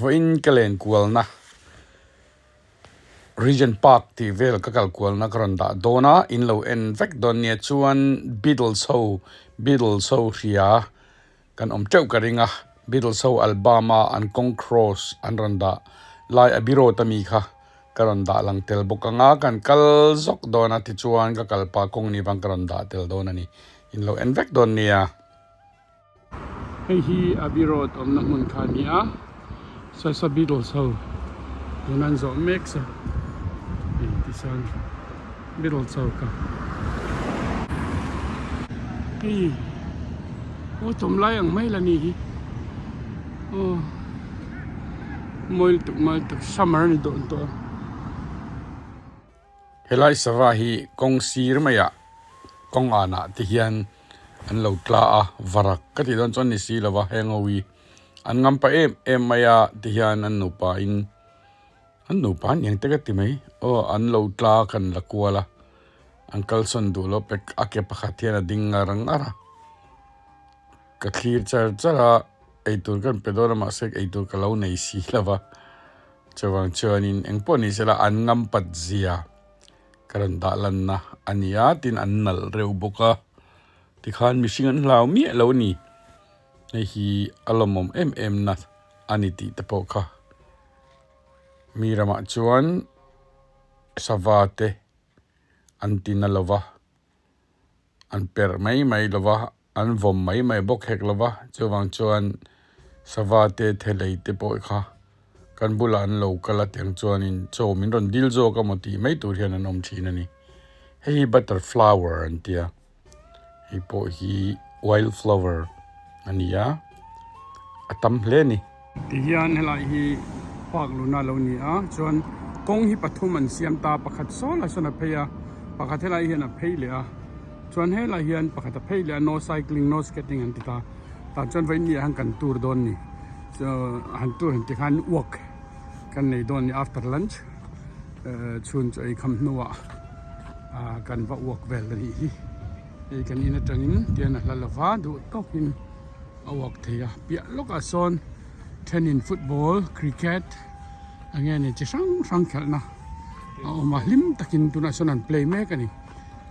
Vawiin ka len kualna Regent Park tih vel ka kal kualna ka rawn dah dawn a, in lo en vek dawn nia chuan Beatles ho Beatles ho hria kan awm teuh ka ring a, Beatles ho album a an kawng cross an rawn dah lai a biro ta mi kha ka rawn dah lang tel bawk ang a, kan kal zawk dawn a tichuan ka kal pah kawng ni vang ka rawn dah tel dawn a ni, in lo en vek dawn nia. Hei hi Abbey Road awmna hmun kha a ni a, saw saw Beatles ho tuna an zawh mek saw hei tichuan Beatles ho kha hei aw chawm lai ang mai la ni hi aw mawi lutuk mawi lutuk summer a ni dawn tawh a. Helai sava hi kawng sir maiah kawng anah te hian an lo tla a, varak ka tih dawn chuan ni si lova heng ho hi an ngam pah em em mai a ti hian an nupa in an nupa an eng te ka ti mai aw an lo tla kan la kual a an kalsawn duh loh pek a ke pakhat hian a ding ngar ngar a ka thlir char char a eitur ka rawn pe dawn a mahse eitur ka lo nei si lova chuvang chuanin engpawh ni sela an ngam pat zia. Ka rawn dah lanna a ni a, tin an nalh reuh bawk a, tikhan mihring an hlau miah lo a ni. Hei hi a lawmawm em em na a ni tih te pawh kha mi ramah chuan sava te an ti na lo va, an perh mai mai lo va. An vawm mai mai bawk hek lo va, chuvang chuan sava te thelei te pawh kha kan bulah an lo kal a tiang chuanin chaw min rawn dil zawk a maw tih mai tur hian an awm thin a ni. Hei hi butter flower an tia, hei pawh hi wild flower a ni a, a tam hle a ni. Tihian helai hi park luna a lo ni a, chuan kawng hi pathum an siam ta, pakhat saw lai sawn a phei a, pakhat helai hian a phei leh a, chuan helai hian pakhat a phei leh a no cycling no skating an ti ta, tah chuan vawiin ni ah hian kan tour dawn a ni, han tour han ti khan walk kan nei dawn a ni after lunch chhun chu ei kham hnuah kan va walk vel a nih hi, hei kan in atangin tian a hla lova duh tawkin. A uak thei a piah lawkah sawn thenin football cricket eng nge ni chi hrang hrang khelhna a awm a hlim takin tunah sawn an play mek a ni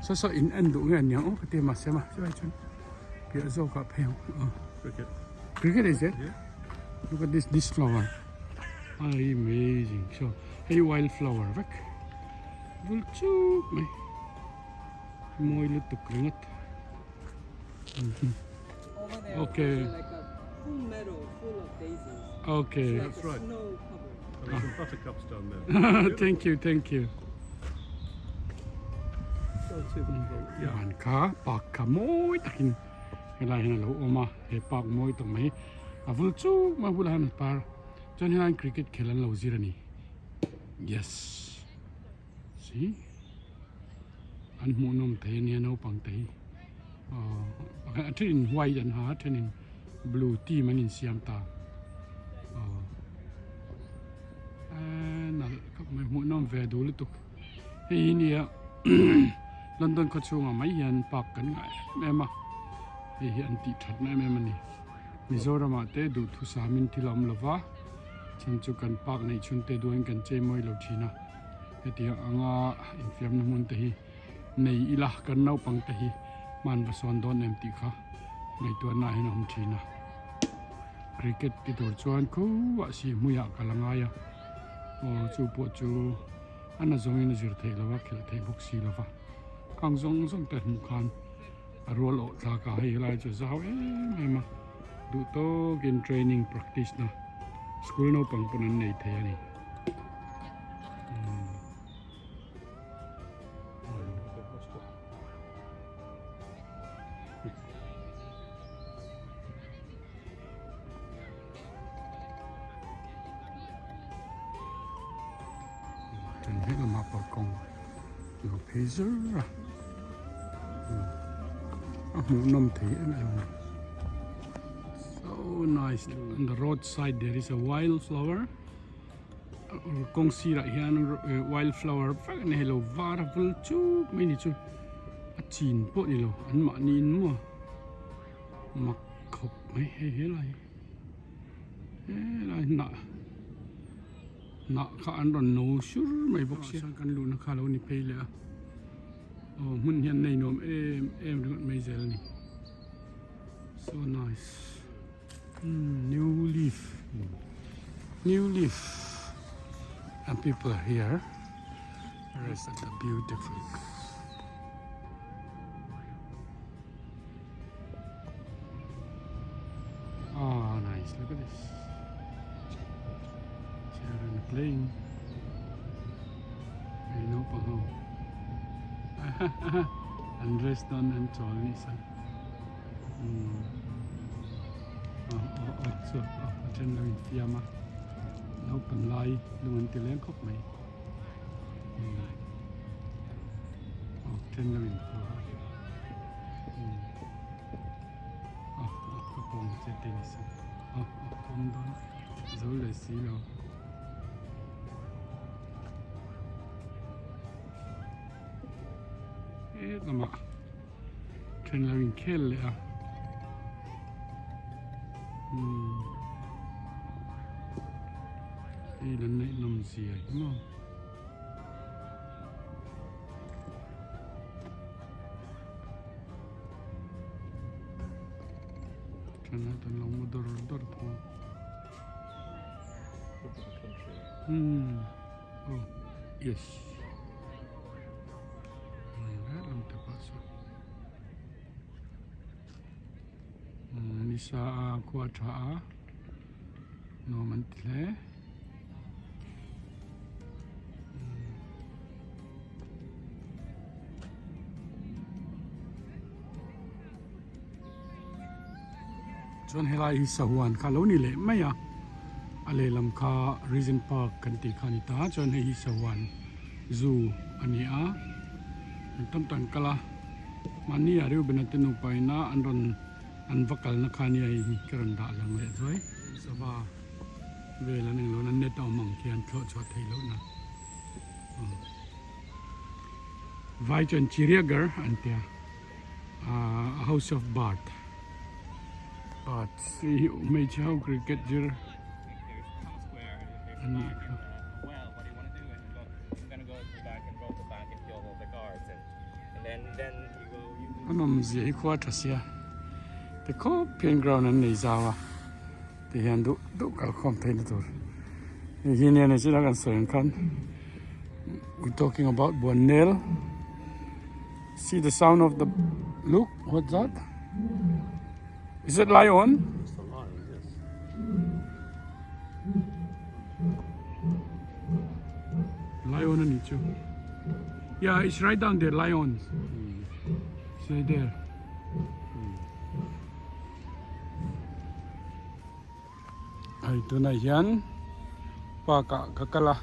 saw saw in en duh nge aniang aw ka ti a mahse ma chulai chuan piah zawkah phei ang aw cricket is it look at this this flower amazing so hei wild flower vek vul chuk mai mawi lutuk ringawt. Over there, Okay. there's like a full meadow full of daisies. Okay. It's like That's a right. snow covered. And there's some buttercups down there. Thank you, thank you. Go and see them. Yeah. Van kha park kha mawi takin helai hian a lo awm a he park mawi tak mai a vul chuk mai bulah hian a par chuan helaiin cricket khel an lo zir a ni yes see an hmuhnawm thei ania naupang te hi aww a thenin white an ha a thenin blue team an insiam ta aww eee nalh khawp mai hmuhnawm ve duh lutuk hei hi nia London khaw chhungah mai hian park kan ngah em em a hei hi an tih that na em em a ni Mizoramah te duhthusam in thil a awm lova chhan chu kan park neih chhun te duain kan chei mawi lo thin a. Hetiang anga infiamna hmun te hi nei ila kan naupang te hi hman va sawn dawn em tih kha ngaihtuahna ah hian a awm thin a. Cricket ti tur chuan khuah si hmuiah ka la ngai a, aw chu pawh chu a na zawngin a zir theih lo a, khelh theih bawk si lo va. Khang zawng zawng te hmuh khan a rual awh thlak a, hei helai chu a zau em em a, duh tawkin training practice na school naupang pawn an nei thei a ni. Kan hmet lamah pawh kawng lo phei zur a a hmuhnawm thei em em a ni so nice on the road side there is a wild flower. Kawng sirah hian wild flower vek a ni hei lo var a vul chuk mai ni chu a chin pawh ni lo an mahni in maw mak khawp mai hei helai helai hnah. Hnah kha an rawn no sur mai bawk sia. Kan luhna kha lo ni phei leh a. Aw hmun hian nei nuam em em ringawt mai zel a ni. So nice. Hmm new leaf. New leaf. And people are here. Rest at the beautiful. Oh, nice. Look at this. Children playing. Hei naupang ho. An dress dawn an chawl ni sa. Hmm. Oh, oh, oh, so, oh, a then lo in fiam a. Naupang lai lung an ti leng khawp mai. Hmm. Oh, then lo in phu a. Hmm. Oh, oh, ka pawng che te ni sa. Oh, oh, pawng dawn. Zo leh si lo. He lamah then lo in khel leh a. Hmm. Hei lan neih nawm zia hi maw. Then ah tan lo mu dawr dawr thung. Hmm. Oh, yes. Lam te pawh chu. Nisa a khua tha a. Nuam an ti hle. Chuan helai hi sahuan kha lo ni leh mai a, a lehlam kha Regent Park kan tih kha a ni ta. Chuan hei hi sahuan zoo a ni a, an tam tak an kal a, mahni ah Reuben-a te nupa ina an rawn an va kalna kha nia hei hi ka rawn dah lang leh zuai. Sava vel an englo na net a awm ang khian thlawh chhuah theih loh na. Vai chuan Chiriaghar an tia. A house of bird birds hei hi hmeichhe ho cricket zir a nih kha. A nawmzia hi khua tha sia ti khawp hian ground an nei zau a ti hian duh duh kal khawm theihna tur hei hi nia ni china kan sawi ang khan we talking about Buannel. See the sound of the look what's that is it lion It's the lion, yes. Lion ani chu yeah it's right down there lion it's right there Hei tunah hian park ah ka kal a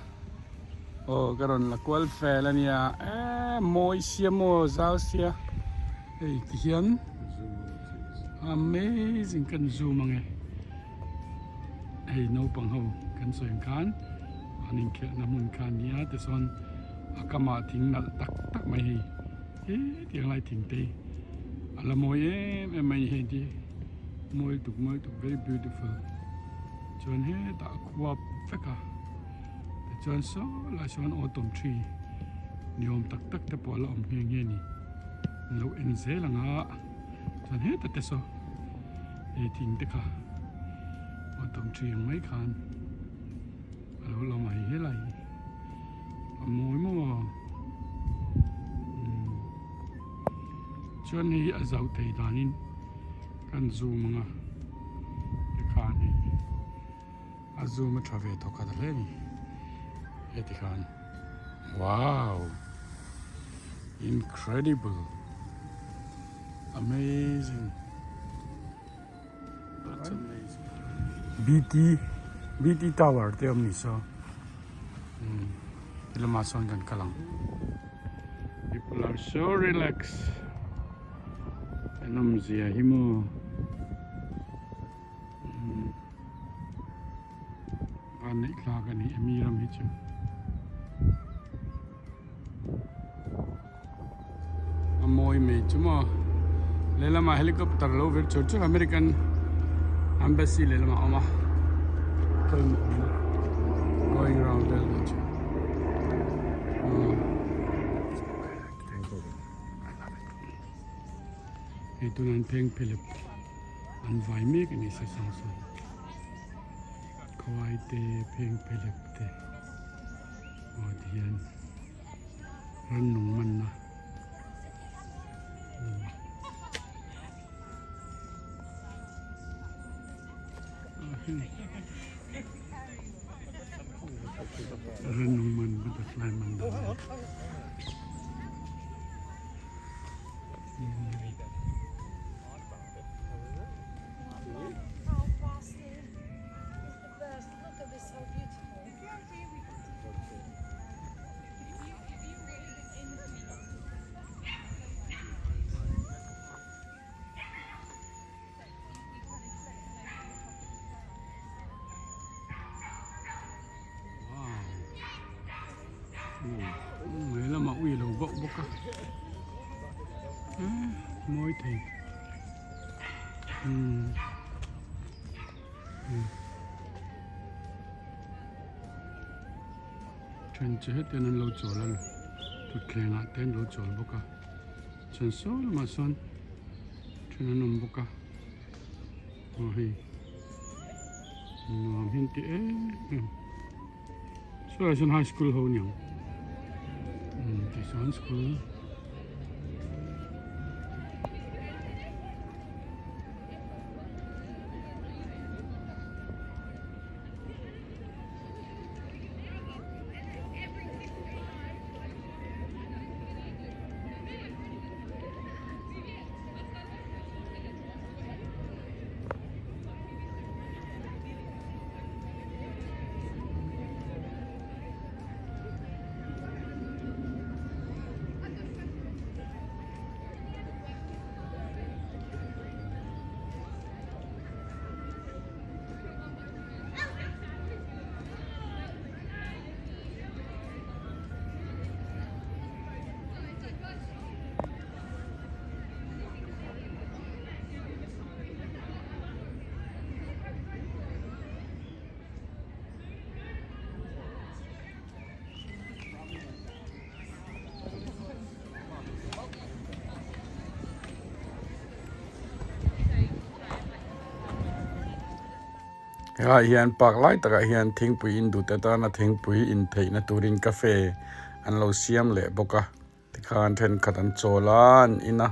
aw ka rawn la kual fel a nia eee mawi sia maw zau sia hei ti hian amazing kan zoom ang e hei naupang ho kan sawi ang khan an inkhelhna hmun kha a ni a tichuan a kamah thing nalh tak tak mai hei hetiang lai thing te hi a la mawi em em mai hei te hi. Mawi tuk mawi tuk very beautiful chuan hetah a khuap vek a tichuan saw lai sawn autumn tree ni awm tak tak te pawh a la awm nghe nghe a ni an lo en zel ang a chuan heta te saw hei thing te kha autumn tree ang mai khan a lo la awm a hei helai hi a mawi maw umm chuan hei a zauh thei danin. Kan zoom ang a tikhan hei a zoom a tha ve thawk khat hle a ni heti khan wow incredible amazing that's amazing bt bt tower te awm ni saw umm helamah sawn kan kal ang people are so relaxed. An awmzia hi maw van neih thlak a ni emi ram hi chu a mawi mai chu maw lehlamah helicopter lo vir chur chur American embassy lehlamah a awm a pawimawh awm a going round vel. Hei tunah hian phengphehlep an vai mek a ni se saw saw khawi te phengphehlep te aw ti hian rannung manna Rannung man butterfly man dan a ni. He lamah ui lo bauh bawk a mawi thei umm then chu hetiang an lo chawl a ni thutthleng ah te an lo chawl bawk a. Chuan saw lamah sawn then an awm bawk a aw hei nuam hi an ti em em saw ah sawn high school ho aniang umm tichuan school. Helaiah hian park lai takah hian thingpui in duhte tana thingpui in theihna turin cafe an lo siam leh bawk a tikhan thenkhat an chawl a an in a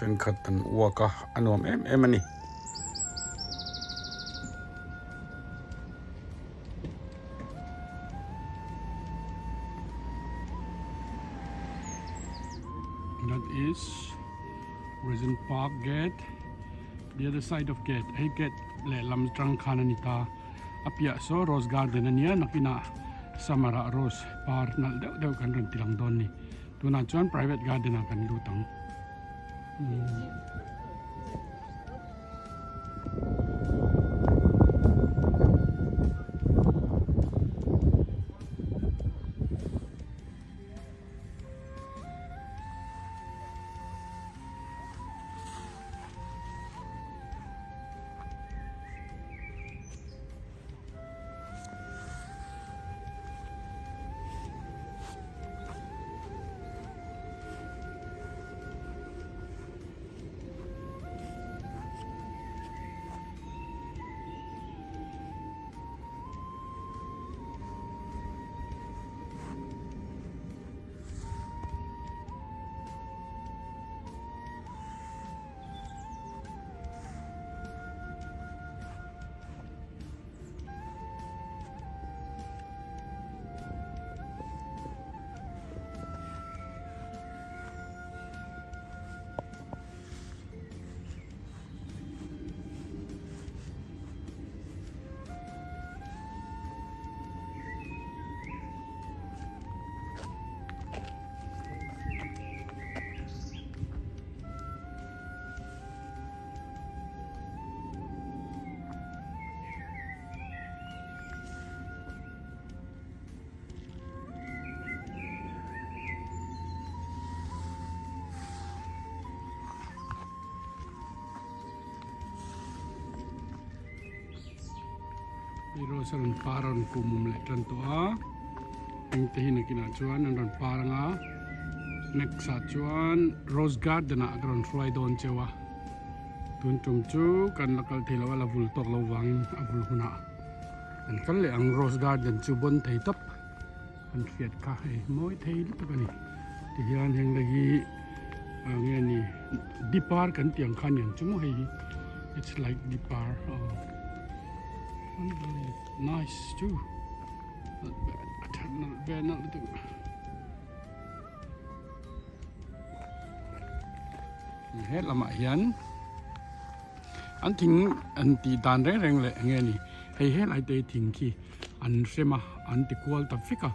thenkhat an uak a a nuam em em a ni. That is Regent Park Gate. The other side of gate hei gate lehlam tang khan a ni ta a piah saw rose garden a nia nakinah summer ah rose par nalh deuh deuh kan rawn ti lang dawn a ni tunah chuan private garden ah kan lut ang. Hei rose a rawn par a rawn kum awm leh tan tawh a heng te hi nakinah chuan an rawn par anga next ah chuan rose garden ah ka rawn hruai dawn cheu a. Tun tum chu kan la kal thei lo a la vul tawk lo vangin a vul hunah kan kal leh ang rose garden chu bawn thei tawp kan hriat kha hei mawi thei lutuk a ni tihian heng te hi ah nge ni dipar kan tih ang kha a ni ang chu maw hei hi it's like dipar aw nice too a that nalh ve nalh lutuk. He lamah hian an thing an tih dan reng reng leh eng nge ni hei helai te hi thing khi an hrem a an ti kual ta vek a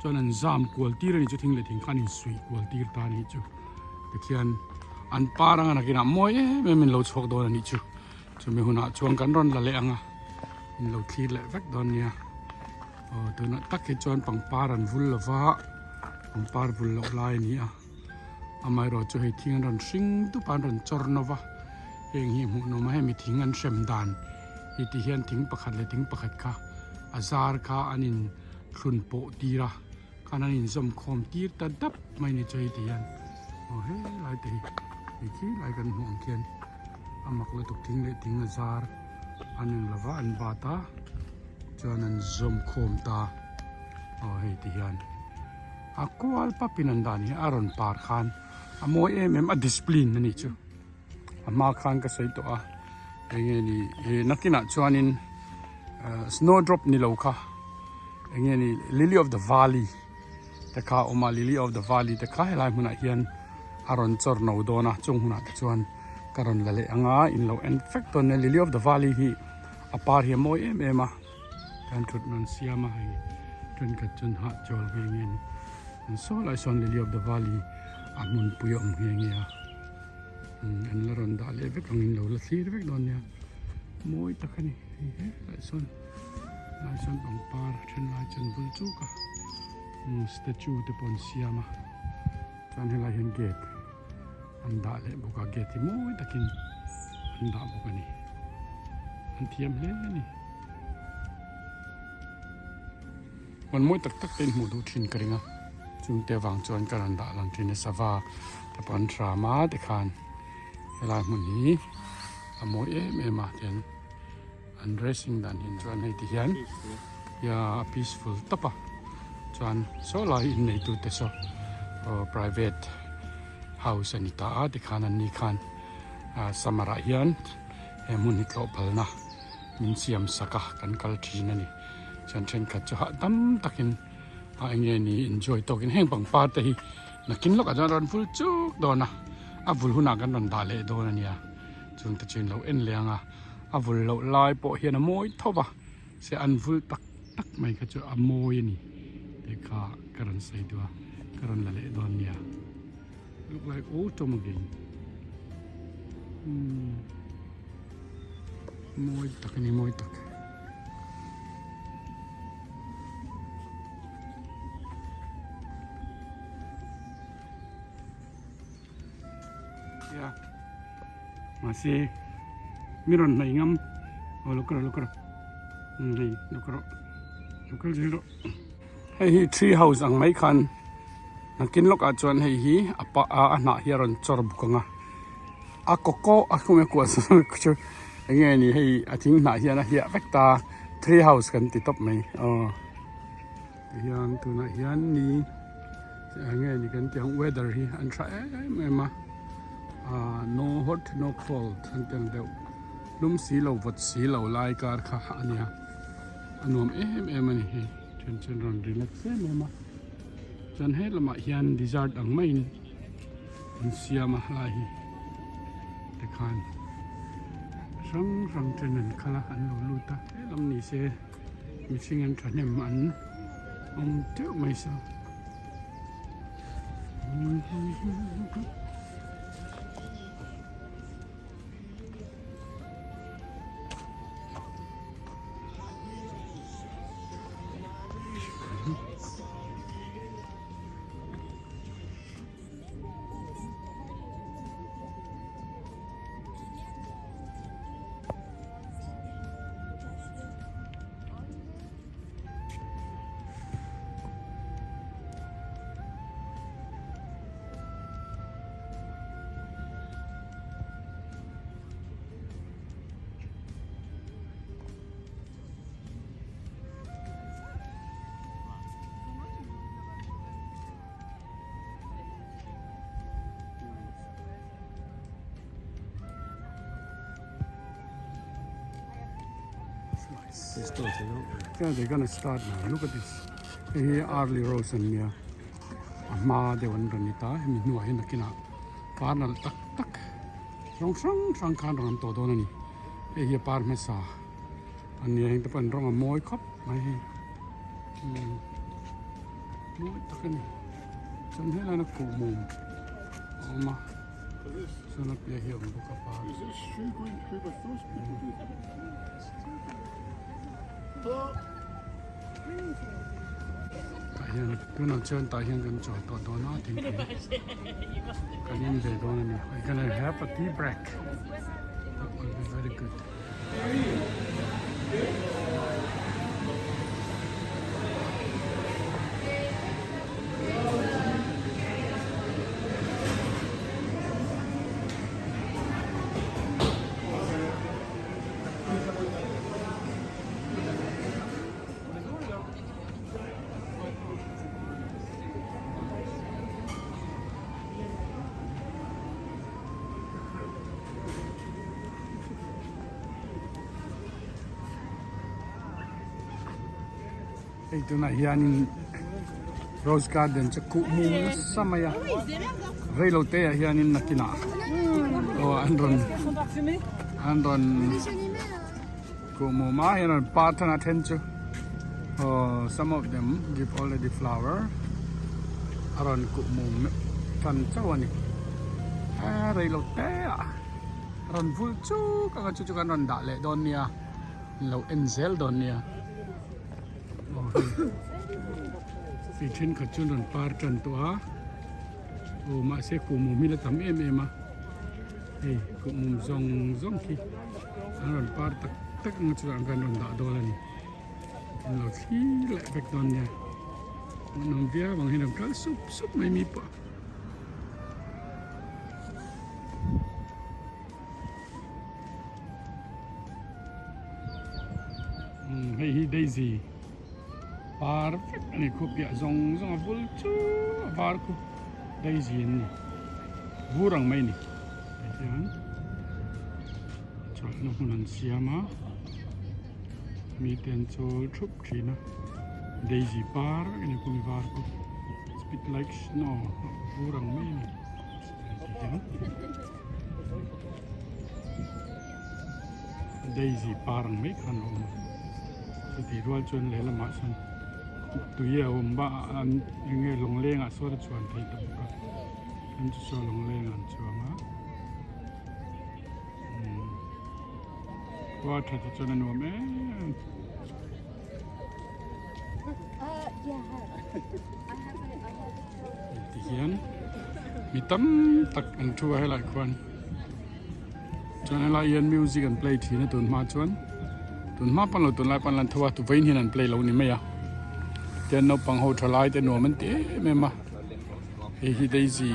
chuan an zam kual tir a ni chu thing leh thing khan in suih kual tir ta a nih chu tikhian an par anga nakinah mawi em em in lo chhuak dawn a nih chu chumi hunah chuan kan rawn la leh ang a in lo thlir leh vek dawn nia aw tunah tak hi chuan pangpar an vul lo va pangpar vul loh lai a ni a amaherawh chu hei thing an rawn hring dup a an rawn chawr nawk a heng hi hmuh nawm a hemi thing an hrem dan hi ti hian thing pakhat leh thing pakhat kha a zar kha an in thlun pawh tir a khan an in zawm khawm tir ta dap mai ni chu hei ti hian aw helai te hi hei khi lai kan hmuh ang khian a mak lutuk thing leh thing a zar an eng lova an bat a chuan an zawm khawm ta aw hei ti hian. A kual pap in an dan hi a rawn par khan a mawi em em a discipline a nih chu a hma khan ka sawi tawh a eng nge ni ih nakinah chuanin ah snow drop ni lo kha eng nge ni lily of the valley te kha a awm a lily of the valley te kha helai hmunah hian a rawn chawr no dawn a chung hunah te chuan ka rawn la leh ang a in lo en vek dawn nia lily of the valley hi a par hi a mawi em em a. Kan thut nan siam a hei thenkhat chuan hahchawl nghe nghe a ni. An saw lai sawn lily of the valley a hmunpui a awm nghe nghe a umm an la rawn dah leh vek ang in lo la thlir vek dawn nia mawi tak a ni hei helai sawn lai sawn pangpar then lai chuan bul chuk a umm statue te pawh an siam a chuan helai hian gate an dah leh bawk a gate hi mawi takin an dah bawk a ni an thiam hle a ni hmun mawi tak tak te in hmuh duh thin ka ring a chungte avang chuan ka rawn dah lang thin a sava te pawh an hram a tikhan helai hmun hi a mawi em em a tian an dressing dan hin chuan hei ti hian ya a peaceful tawp a chuan saw lai in nei tute saw aw private house a ni ta a tikhan an ni khan ah summer ah hian he hmun hi tlawh phalna min siam sak a kan kal thin a ni chuan thenkhat chu hahdam takin a eng nge ni enjoy tawkin heng pangpar te hi nakin lawkah chuan rawn vul chuk dawn a a vul hunah kan rawn dah leh dawn a nia chungte chu in lo en leh ang a. A vul loh lai pawh hian a mawi tho va se an vul tak tak mai kha chu a mawi a ni tih kha ka rawn sawi duh a ka rawn la leh dawn nia look like autumn again umm mawi tak a ni mawi tak. Ya mahse mi rawn hnaih ngam aw lo kal rawh lo kal rawh umm hei lo kal rawh lo kal zel rawh hei hi tree house ang mai khan nakin lawkah chuan hei hi a pa a hnah hi a rawn chawr bawk ang a a kawkaw a khawng a kuah chu eng nge ni hei a thing hnah hian a hliah vek ta tree house kan ti tawp mai aw. Tihian tunah hian ni eng nge ni kan tih ang weather hi an tha em em a ah no hot no cold an ti ang deuh lum si lo vawt si lo lai kar kha a nia a nuam em em a ni hei then chuan rawn relax em em a chuan he lamah hian dessert ang maiin an siam a lai hi tikhan hrang hrang ten an kal a an lo lut a helam ni se. Mihring an thahnem an awm teuh mai sa. They're starting, aren't they? Yeah, they're gonna start now. Look at this. Hei hi early rose an nia. A hma deuh an rawn ni ta. Hemi hnuah hian nakinah par nalh tak tak rawng hrang hrang khan rawn awm tawh dawn a ni. Hei hi a par hmasa a nia. Heng te pawh an rawng a mawi khawp mai hei. Umm mawi tak a ni. Chuan helaiah hian kuhmum a awm a. Chuan a piah hi a awm bawk a par. Tah hian tunah chuan tah hian kan chawl tawh dawn a thingpui kan in ve dawn a ni we gonna have a tea break that will be very good. Hei tunah hianin rose garden chu kuh mum nasa mai a reilote ah hianin nakinah aw an rawn an rawn Kuh mum a hian rawn par than a then chu aw some of them give already flower a rawn kuh mum tan chauh a ni a rei lo te ah a rawn vul chuk ang a chu chu kan rawn dah leh dawn nia an lo en zel dawn nia aw hei hei thenkhat chu an rawn par tan tawh a aw mahse kuh mum hi la tam em em a. Hei kuhmum zawng zawng khi an rawn par tak tak ang chu an rawn dah dawn a ni an lo thlir leh vek dawn nia hmuhnawm viau ang hian an kal sup sup mai mi pawh. Hei hi daisy par vek a ni khup piah zawng zawng a vul chu a var khu daisy an ni vur ang mai a ni tah hian chawlhna hmun an siam a mite an chawl thup thin a daisy par vek a ni khumi var khu it's bit like snow vur ang mai a ni ti hian. Daisy par ang mai khan a awm a chutih rual chuan lehlamah sawn tui a awm a an eng nge lawnglengah sawn a chuan theih ta bawk a an chu saw lawnglengah an chuang a umm khua a that hi chuan a nuam em ti hian mi tam tak an thu a helai khuan. Chuan helai hian music an play thin a tun hma chuan tun hma pawn lo tunlai pawn an tho a tuvain hian an play lo ni mai a tian naupang ho tha lai te nuam an ti em em a hei hi daisy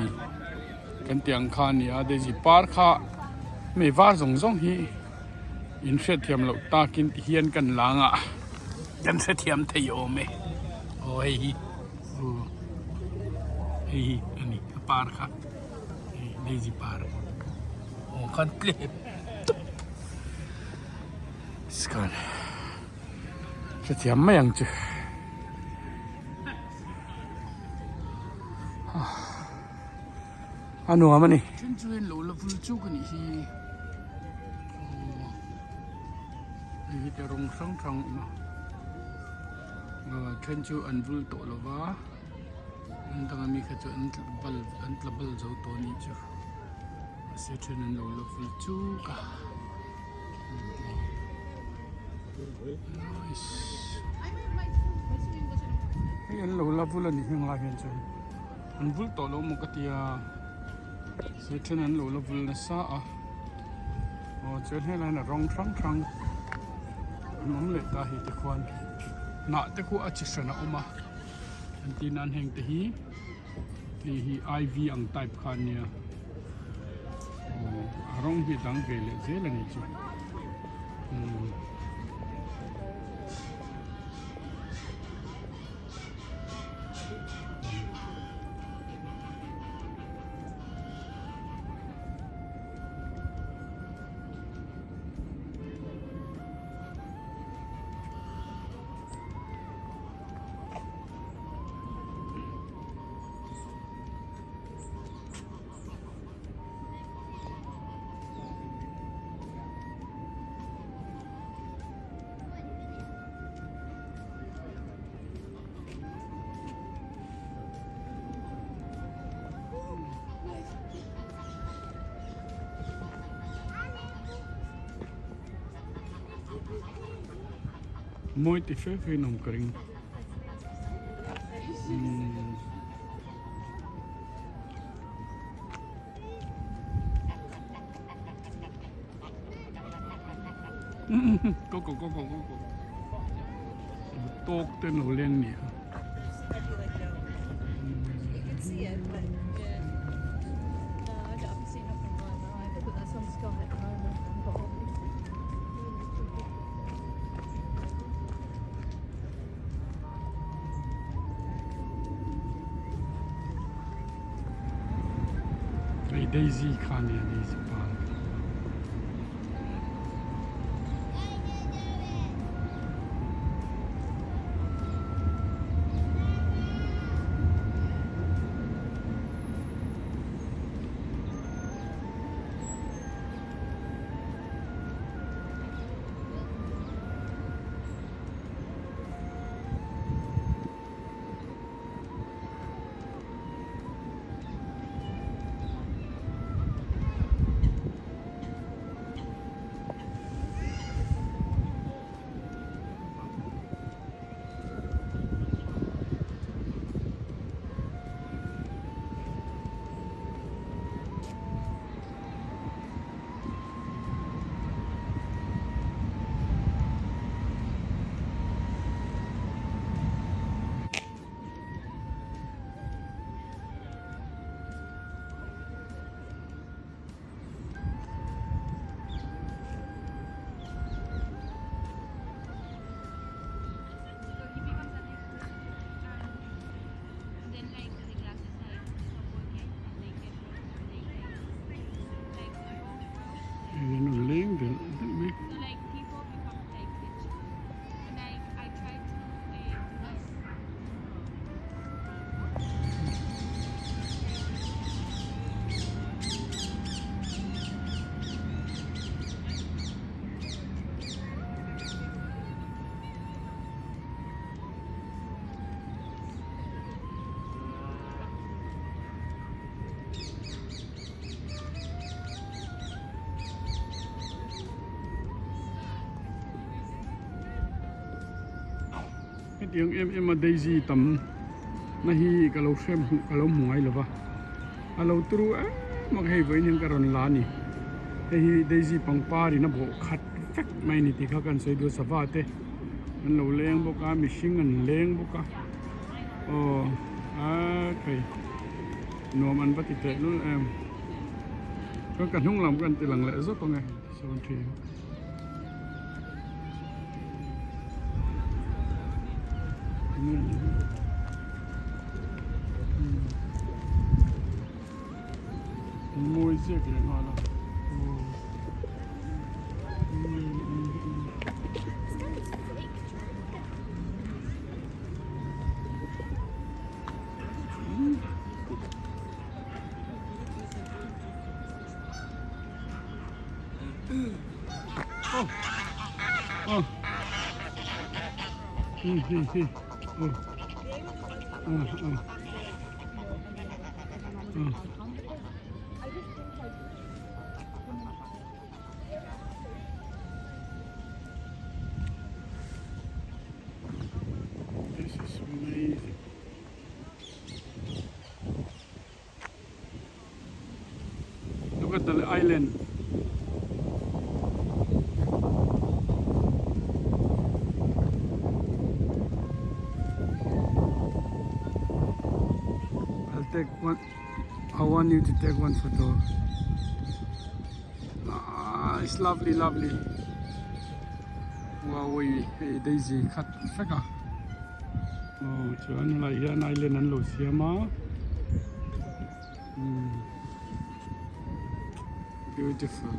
kan tih ang kha a ni a daisy par kha hmei var zawng zawng hi in hriatthiam loh takin ti hian kan lang a kan hrethiam thei awm e aw hei hi aw hei hi a ni a par kha. Daisy par awm khan tlem tawp scan hrethiam mai ang chu a nuam a ni. Then chu en lo la vul chuk a nih hi aw hei hi te rawng hrang hrang a awm a then chu an vul tawh lo va. An dang ami kha chu an tla bal an tla bal zo tawh anih chu mahse then an lo la vul chuk a nice hei an lo la vul anih hi ngai hian chuan an vul tawh lo maw ka tia mahse then an lo la vul nasa a aw chuan helai hian a rawng hrang hrang an awm leh ta hei te khuan hnah te khu a chi hran a awm a. An tih nan heng te hi hei hi iv ang type kha a nia aw a rawng hi a dang ve leh zel a ni chu umm. Mawi ti fe fe in awm ka ring. Go go go go go go. Tawk te an lo leng nia. Hei daisy kha a nia daisy par. Hei an rawn leng belh daih mai. Hetiang em em a daisy tam na hi ka lo hre hmuh ka lo hmu ngai lo va a lo turu em a hei vawiin hian ka rawn la a ni hei hi daisy pangpar in a bawh khat vek mai a ni tih kha kan sawi duh a sava te an lo leng bawk a mihring an leng bawk a aw a khai nuam an va ti teh lul em chuan ka hnung lam kan ti lang leh zawk ang e sawn thin. Mawi ziak leh nghal a. This is amazing. Look at the island. I'll take one. I want you to take one photo. Ah, it's lovely, lovely. Wow, hei daisy khat vek a. Aw chuan helai hian island an lo siam a. Umm beautiful.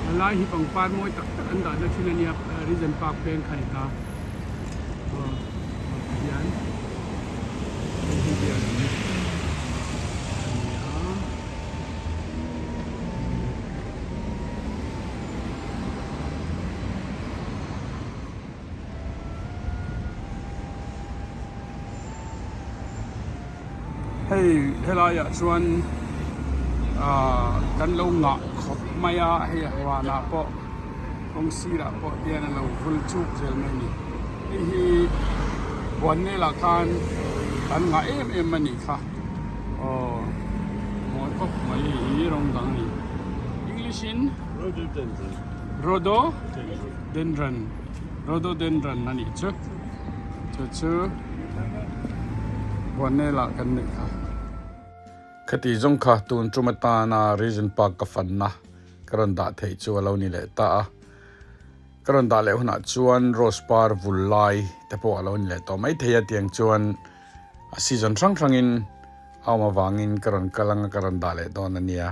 A lai hi pangpar mawi tak tak an dahna thin a nia Regent Park peng kha ni ta aw tihian hei hi bial lam a ni a. Hei helaiah chuan ah kan lo ngah khawp mai a, hei a huanah pawh kawng sirah pawh hian a lo vul chuk zel mai a ni. Hei hi huan ngelah khan kan ngah em em a nih kha. Aw mawi khawp mai hei hi rawng dang a ni. English in Rhododendron. Rhododendron Rhododendron a nih chu. Chu chu Huanela kan neih kha. Khati zawng kha tun tum atana Regent Park ka fanna ka rawn dah theih chu a lo ni leh ta a. Ka rawn dah leh hunah chuan Rose par vul lai te pawh a lo ni leh tawh mai thei a tiang chuan a season hrang hrangin a awm avangin ka rawn kal anga ka rawn dah leh dawn a nia.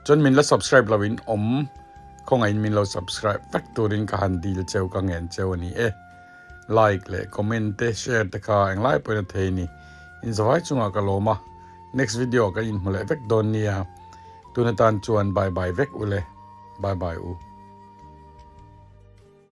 Chuan min la subscribe lo in awm khawngaihin min lo subscribe vek turin ka han dil cheu ka ngen cheu a ni e. Like leh comment te share te kha englai pawhin a thei ni. Inzavai chungah ka lawm a, next video ah kan inhmu leh vek dawn nia. Tun atan chuan bye bye vek u le. Bye bye u.